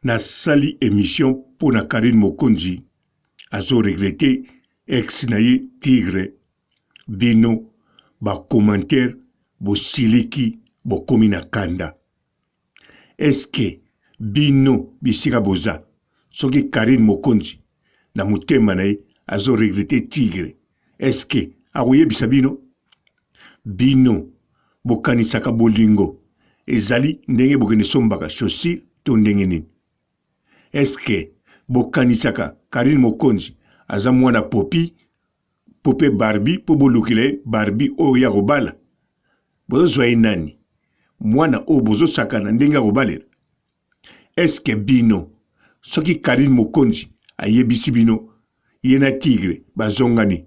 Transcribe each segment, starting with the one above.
Nasali emission pona Carine Mokonzi azo regrette ex na ye Tigre bino ba commentaire bosiliki bokomi na kanda est ce que bino bisika boza soki Carine Mokonzi na motema na ye azo regrette Tigre est ce que akoyebisa bino? Bino bokanisaka bolingo ezali ndenge bokende sombaka chaussure to ndenge nini? Est ce que bokanisaka Carine Mokonzi aza mwana popi pope Barbie po bolukela ye Barbie oyo ye akobala? Bozozwa ye nani? Mwana oyo bozosakana ndenge akobalela? Est ce que bino soki Carine Mokonzi ayebisi bino ye na Tigre bazongani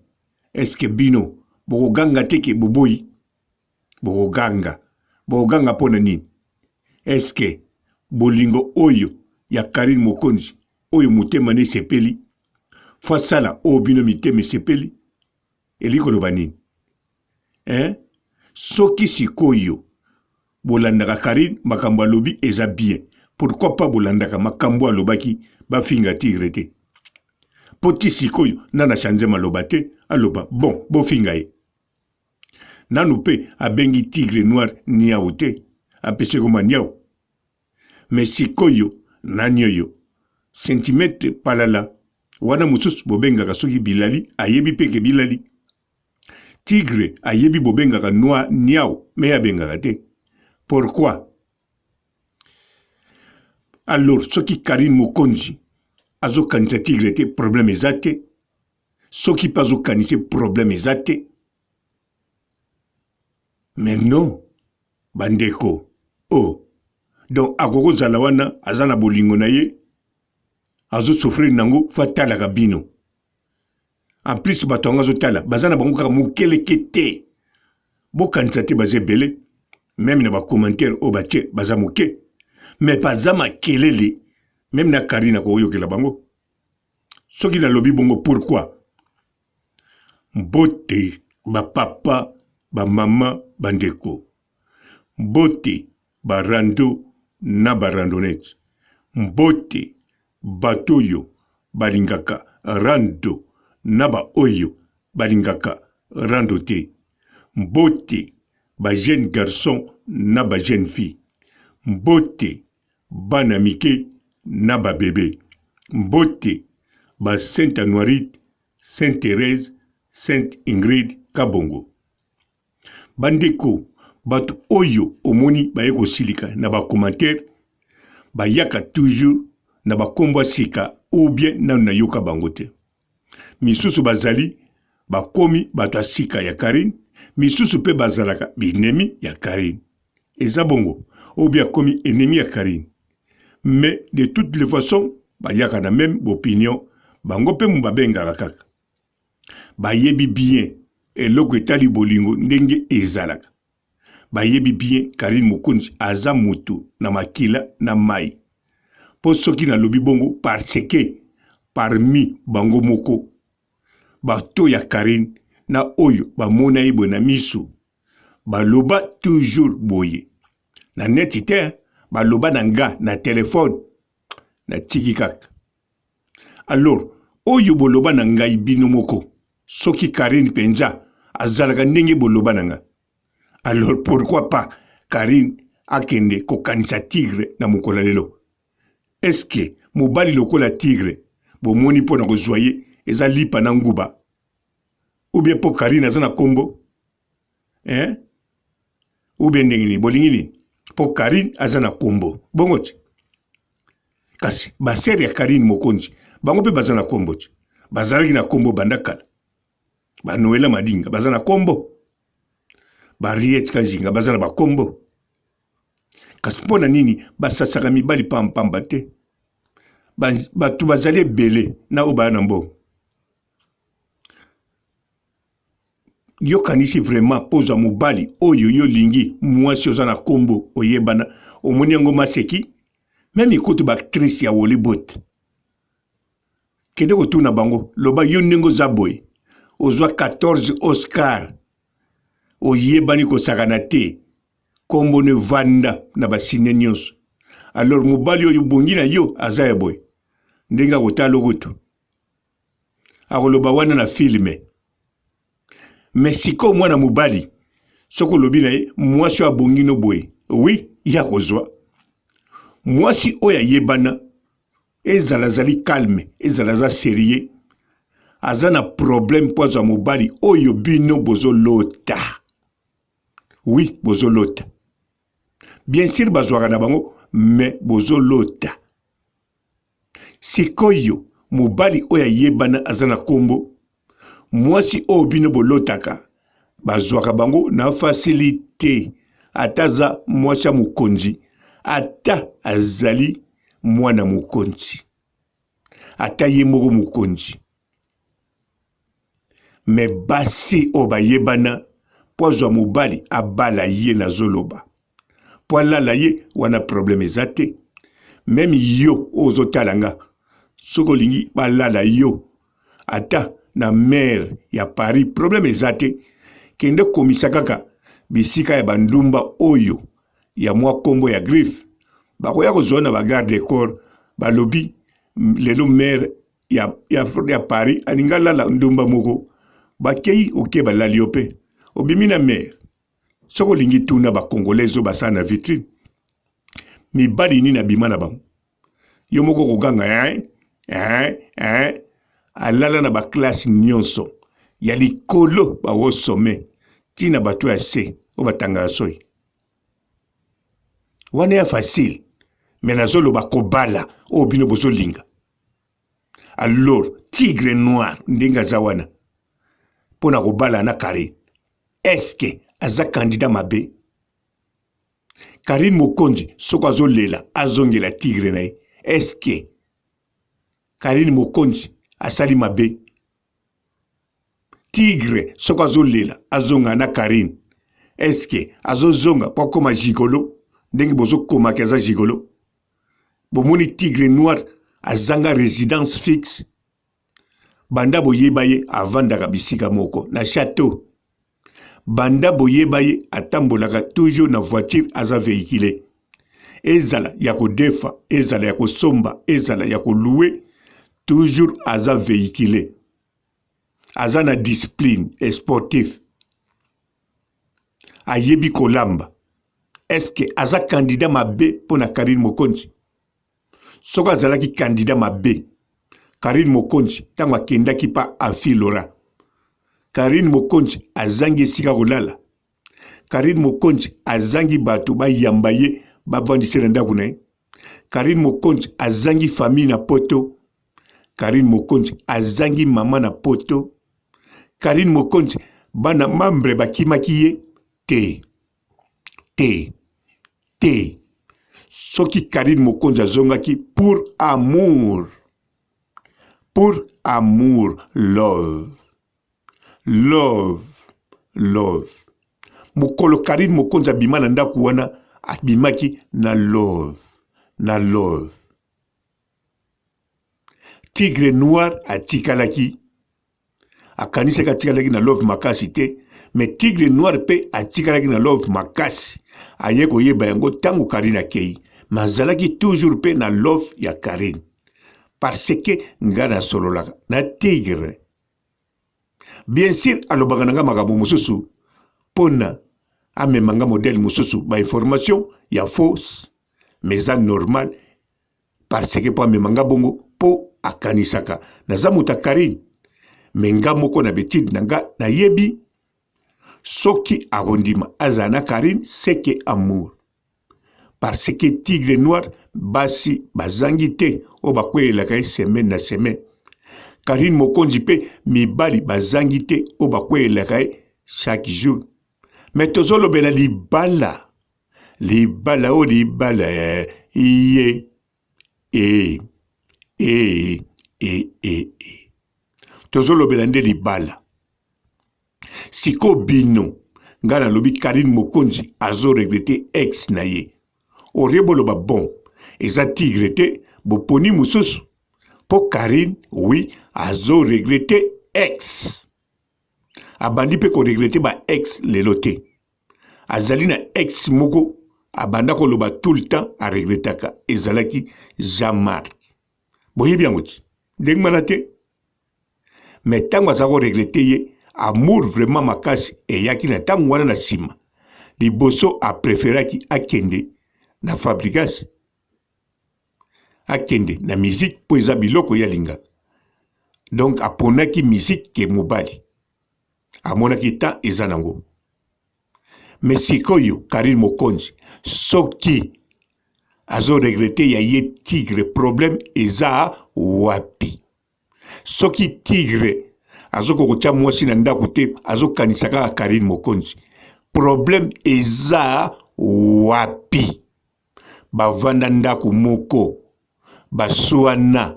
est ce que bino bokoganga te ke boboyi? Bokoganga, bokoganga mpo na nini? Est ce que bolingo oyo ya Carine Mokonzi oyo motema ne esepeli fo asala oyo bino mitema esepeli? Elingi koloba nini? Hein? Soki sikoyo bolandaka Carine makambo alobi eza bien pourquoi pas bolandaka makambo alobaki bafinga tigre te po ti sikoyo nana change maloba te aloba bon bofinga ye nanu pe abengi tigre noir niawu te apesi koma niawu mais sikoyo nani oyo centimetre palala wana mosusu bobengaka soki bilali ayebi pe ke bilali Tigre ayebi bobengaka noir niawu mais ye abengaka te pourquoi? Alors soki Carine Mokonzi azokanisa tigre te problème eza te soki pe azokanisa problème eza te mais non bandeko oh donc akoki kozala wana aza na bolingo na ye azo souffrir nango fo atalaka bino En plus bato yango azotala baza na bango kaka mokeleke te bokanisa te baza ebele meme na bacommentaire oyo batie baza moke mais baza makelele meme na karine akoyokela bango soki nalobi bongo pourquoi mbote bapapa bamama bandeko mbote ba rando na ba randonnettes mbote bato oyo balingaka rando na ba oyo balingaka rando te mbote ba jeunes garçons na ba jeunes filles mbote bana mike na ba bebe mbote ba sainte Anuarite sainte Therèse sainte Ingrid Kabongo. Bandeko bato oyo omoni baye kosilika na ba commentaire bayaka toujours na ba kombo ya sika ou bien nanu nayoka bango te. Misusu bazali bakomi bato ya sika ya Carine, misusu pe bazalaka binemi ya Carine. Eza bongo ou bien akomi ennemi ya Carine. Mais de toutes les façons bayaka na meme opinion bango pe babengaka kaka. Bayebi bien eloko etali bolingo ndenge ezalaka. Bayebi bien Carine Mokonzi aza mutu na makila na mayi. Po soki nalobi bongo parce que parmi bango moko bato ya Carine na oyo bamona ye boye na misu baloba toujours boye na neti te baloba na nga na telephone natiki kaka. Alors oyo boloba na ngai bino moko soki Carine penza azalaka ndenge boloba na nga alors pourquoi pas Carine akende kokanisa tigre na mokolo ya lelo est ce que mobali lokola tigre bomoni mpo na kozwa ye eza lipa na nguba ou bien mpo Carine aza na kombo hein ou bien ndenge nini bolingi nini mpo Carine aza na kombo bongo ti kasi basere ya Carine Mokonzi bango mpe baza na kombo ti bazalaki na kombo banda kala ba Noela Madinga baza na kombo ba Riet Kajinga baza na bakombo kasi mpo na nini basasaka mibali pampamba te bato bazali ebele na oyo baya na mbongo Yo kanisi vraiment po ozwa mobali oyo yo olingi muasi oza na kombo oyebana omoni yango maseki meme kutu ba actrice ya Hollywood kende kotuna bango loba yo ndenge oza boye ozwa 14 Oscar oyebani kosakana te kombo no evanda na ba cine nionso. Alors mobali oyo bongi na yo aza ya boye ndenge akotala kutu akoloba wana na filme. Me sikoyo mwana mobali soki olobi na ye mwasi oyo abongi no boye, wi ye akozwa mwasi oyo ayebana, ezala azali calme, ezala aza serieux, aza na problème mpo azwa mobali oyo bino bozolota. Wi, bozolota. Bien sûr bazwaka na bango, mais bozolota. Sikoyo mobali oyo ayebana aza na kombo, mwasi oyo bino bolotaka bazwaka bango na facilite, ata aza mwasi ya mokonzi, ata azali mwana mokonzi, ata ye moko mokonzi. Me basi oyo bayebana mpo azwa mobali abala ye, nazoloba mpo alala ye wana problème eza te. Meme yo oyo ozotala nga, soki olingi balala yo ata na maire ya Paris, problème eza te. Kende komisa kaka bisika ya bandumba oyo ya mwa kombo ya griffe, bakoya kozwa na ba garde corps, balobi lelo maire ya Paris alingi alala ndumba moko, bakei oke balali yo mpe obimi na maire. Soki olingi tuna ba congolais oyo basala na vitrine, mibali nini abima na bango, yo moko okoganga hein, hein, hein. Alala na baklasse nyonso ya likolo, bawo sommet ntina bato ya se oyo batangaka soi wana ya facile. Me nazoloba kobala oyo bino bozolinga. Alors tigre noir ndenge aza wana mpo na kobala na Karine, eske aza candidat mabe? Karine Mokonzi soko azolela azongela tigre na ye, eske Karine Mokonzi asali mabe? Tigre soko azolela azonga na Karine, eske azozonga mpo akoma gigolo ndenge bozokomaki aza gigolo? Bomoni tigre noir azanga residence fixe, banda boyeba ye avandaka bisika moko na chateau, banda boyeba ye atambolaka toujours na voiture, aza véhicule, ezala ya kodefa, ezala ya kosomba, ezala ya koloue, toujours aza véhicule, aza na discipline et sportif, ayebi kolamba. Eske aza candidat mabe mpo na Karine Mokonzi? Soki azalaki candidat mabe, Karine Mokonzi ntango akendaki pa Afi Laura, Karine Mokonzi azangi esika kolala, Karine Mokonzi azangi bato bayamba ye bavandise na ndako na ye, Karine Mokonzi azangi famille na poto, Karine Mokonzi azangi mama na poto, Karine Mokonzi bana membre bakimaki ye te te te. Soki Karine Mokonzi azongaki pour amour, pour amour, love, love, love. Mokolo Karine Mokonzi abima na ndako wana, abimaki na love, na love. Tigre noir atikalaki, akanisaki atikalaki na love makasi te, mais tigre noir mpe atikalaki na love makasi. Aye koyeba yango ntango Karine akei, mais azalaki toujours mpe na love ya Karine, parce que nga nasololaka na tigre. Bien sûr alobaka na nga makambo mosusu mpona amema nga modèle mosusu, ba information ya fausse, mais eza normal parce que mpo amema nga bongo mpo akanisaka naza moto ya Karine. Me nga moko na betide na nga nayebi soki akondima azala na Karine, c'est que amour, parce que tigre noir basi bazangi te oyo bakweyelaka ye semaine na semaine. Karine Mokonzi mpe mibali bazangi te oyo bakweyelaka ye chaque jour. Me tozolobela libala, libala oyo libala ye e e e e e tozolobela nde libala. Sikoyo bino, ngai nalobi Karine Mokonzi azo regrete ex na ye, orie boloba bon eza tigre te, boponi mosusu mpo Karine oui azo regrete ex, abandi mpe koregrete ba ex lelo te, azali na ex moko. abanda koloba tout le temps a regrettaka ezalaki Jean Marc. Boyebi yango ti ndenge wana te? Mais ntango aza ko regretter ye amour vraiment makasi eyaki na ntango wana na nsima. Liboso a preferaki akende na Fabrigas akende na musique mpo eza biloko ye alingaka. Donc aponaki musique ke mobali. Amonaki temps eza nango. Mais sikoyo Carine Mokonzi soki azo regretter ya ye Tigre problème eza wapi? Soki Tigre azokoka kotia mwasi na ndako te azokanisa kaka Carine Mokonzi problème eza wapi? Bavanda ndako moko baswana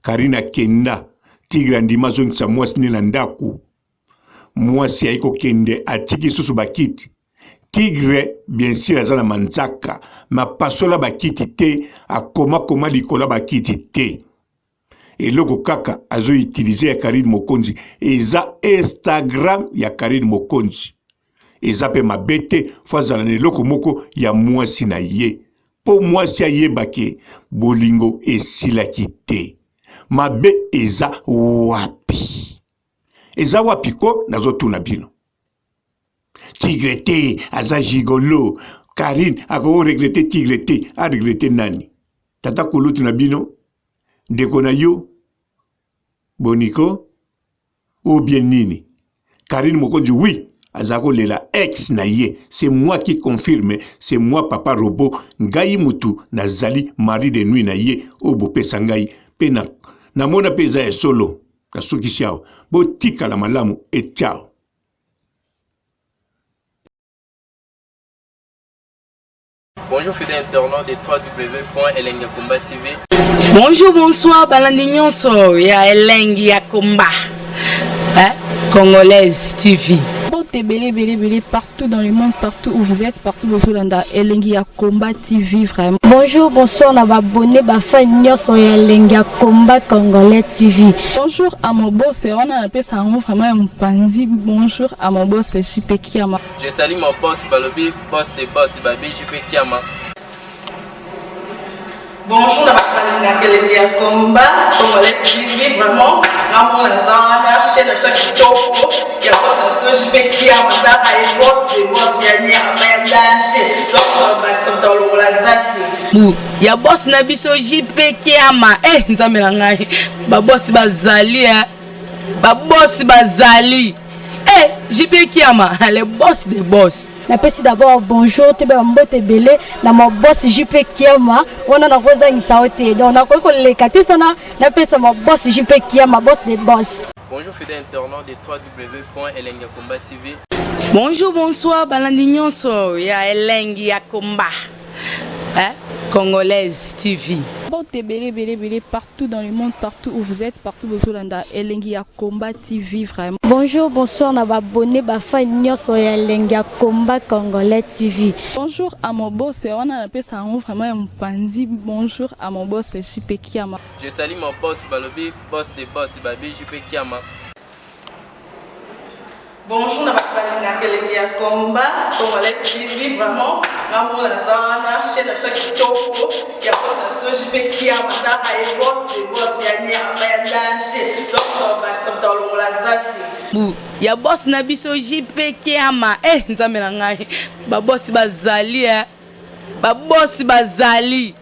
Carine akenda Tigre andima azongisa mwasi nde na ndako Mwasi ayi kokende atiki susu bakiti. Tigre bien sur aza na manzaka mais apasola bakiti te akoma koma likolo ya bakiti te. Eloko kaka azo utiliser ya Carine Mokonzi eza Instagram ya Carine Mokonzi. Eza pe mabe te faut azala na eloko moko ya mwasi na ye po mwasi ayeba ke bolingo esilaki te. Mabe eza wapi? Eza wapi ko nazo tuna bino. Tigre te aza gigolo. Carine akoki regrette tigre te, a regrette nani? Tata kulutu na bino, ndeko na yo boniko ou bien nini? Carine Mokonzi oui aza kolela ex na ye, c'est moi qui confirme, c'est moi papa robot, ngai mutu nazali mari de nuit na ye oyo bopesa ngai pe na namona pe eza ya solo. Nasukisi awa. Botikala malamu et ciao. Bonjour fidèles internautes de www.elengiyakomba TV. Bonjour, bonsoir, balandi nyonso ya Elengi ya Komba. Hein? Congolaise TV. Mbote ebele ebele ebele partout dans le monde partout où vous êtes partout bozolanda elengi ya combat TV vraiment. Bonjour bonsoir na ba abonné ba fan nyonso ya elengi ya combat congolais TV. Bonjour à mon boss wana napesa yango vraiment ya mopanzi bonjour à mon boss JP Kiama. Je salue mon boss balobi boss de boss babi JP Kiama. Bonjour na bato balingaka elengi ya combat congolais TV vraiment nga moko naza wana chaîne na biso ya kitoko ya boss na biso JP Kiama tala ye boss de boss ya nyama ya danger donc babakisa moto alongola zaki Bu ya boss na biso JP Kiama eh nzambe na ngai ba boss bazali eh ba boss bazali eh JP Kiama le boss de boss. Napesi d'abord bonjour toyeba mbote ebele na ma boss JP Kiama wana nakozangisa yo te donc nakoki koleka te sana napesa ma boss JP Kiama boss de boss. Bonjour fidèle internaute de www.elengiyakomba TV. Bonjour bonsoir balandi nyonso ya elengi ya combat hein? Congolaise TV. Mbote ebele ebele ebele partout dans le monde partout où vous êtes partout bozolanda elengi ya combat TV vraiment. Bonjour bonsoir na ba abonné ba fan nyonso ya elengi ya combat congolais TV. Bonjour à mon boss wana napesa yango vraiment ya mopanzi bonjour à mon boss JP Kiama. Je salue mon boss balobi boss de boss babi JP Kiama. Bonjour na bato balingaka elengi ya combat congolais TV vraiment nga moko naza wana chaîne na biso ya kitoko ya boss na biso JP Kiama tala ye boss de boss ya nyama ya danger donc babakisa moto alongola zaki Bu ya boss na biso JP Kiama eh nzambe na ngai ba boss bazali eh ba boss bazali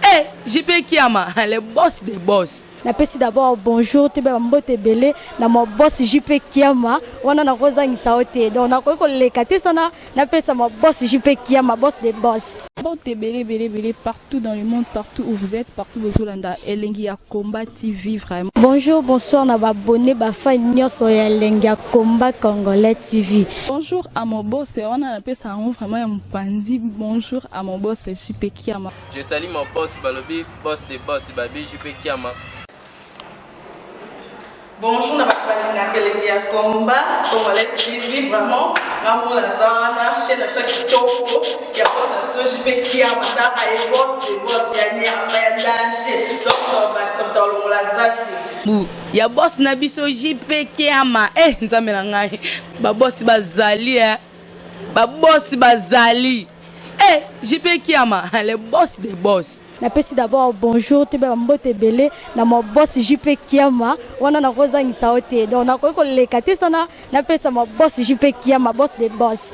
eh JP Kiama le boss de boss. Napesi d'abord bonjour toyeba mbote ebele na ma boss JP Kiama wana nakozangisa yo te donc nakoki koleka te sana napesa ma boss JP Kiama boss de boss. Mbote ebele ebele ebele partout dans le monde partout où vous êtes partout bozolanda elengi ya combat TV vraiment. Bonjour bonsoir na ba abonné ba fan nyonso ya elengi ya combat congolais TV. Bonjour à mon boss wana napesa yango vraiment ya mopanzi bonjour à mon boss JP Kiama. Je salue mon boss balobi boss de boss babi JP Kiama. Bonjour na bato balingaka elengi ya combat congolais TV vraiment nga moko naza wana chaîne na biso ya kitoko ya boss na biso JP Kiama tala ye boss de boss ya nyama ya danger donc babakisa moto alongola zaki Bu ya boss na biso JP Kiama eh nzambe na ngai ba boss bazali eh ba boss bazali. Eh, JP Kiama, le boss des boss. Napesi d'abord bonjour, toyeba bambote ebele na ma boss JP Kiama. Wana nakozangisa yo te, donc nakoki koleka te sana napesa ma boss JP Kiama, boss de boss.